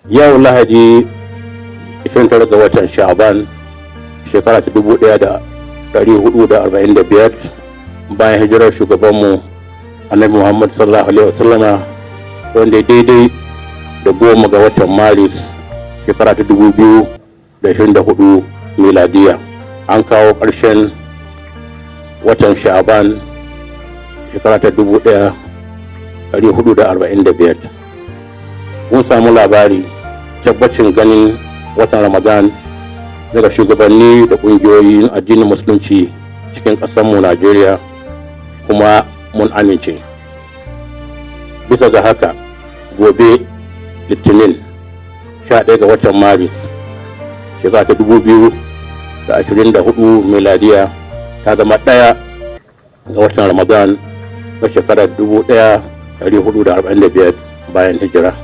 Yau Lahadi 29 ga watan Sha'aban, shekara ta 1445 bayan hijirar shugabanmu Annabi Muhammad sallallahu alaihi wasallama, wanda daidai da 10 ga watan Maris, shekara ta 2024 miladiya. An kawo ƙarshen watan Sha'aban, shekara ta 1445. Mun samu labari tabbacin ganin watan Ramadan daga shugabanni da ƙungiyoyin addinin Musulunci cikin ƙasarmu Najeriya, kuma mun amince. Bisa ga haka, gobe Litinin 11 ga watan Maris, shekara ta 2024 miladiya, ta zama 1 ga watan Ramadan na shekarar 1445 bayan hijira.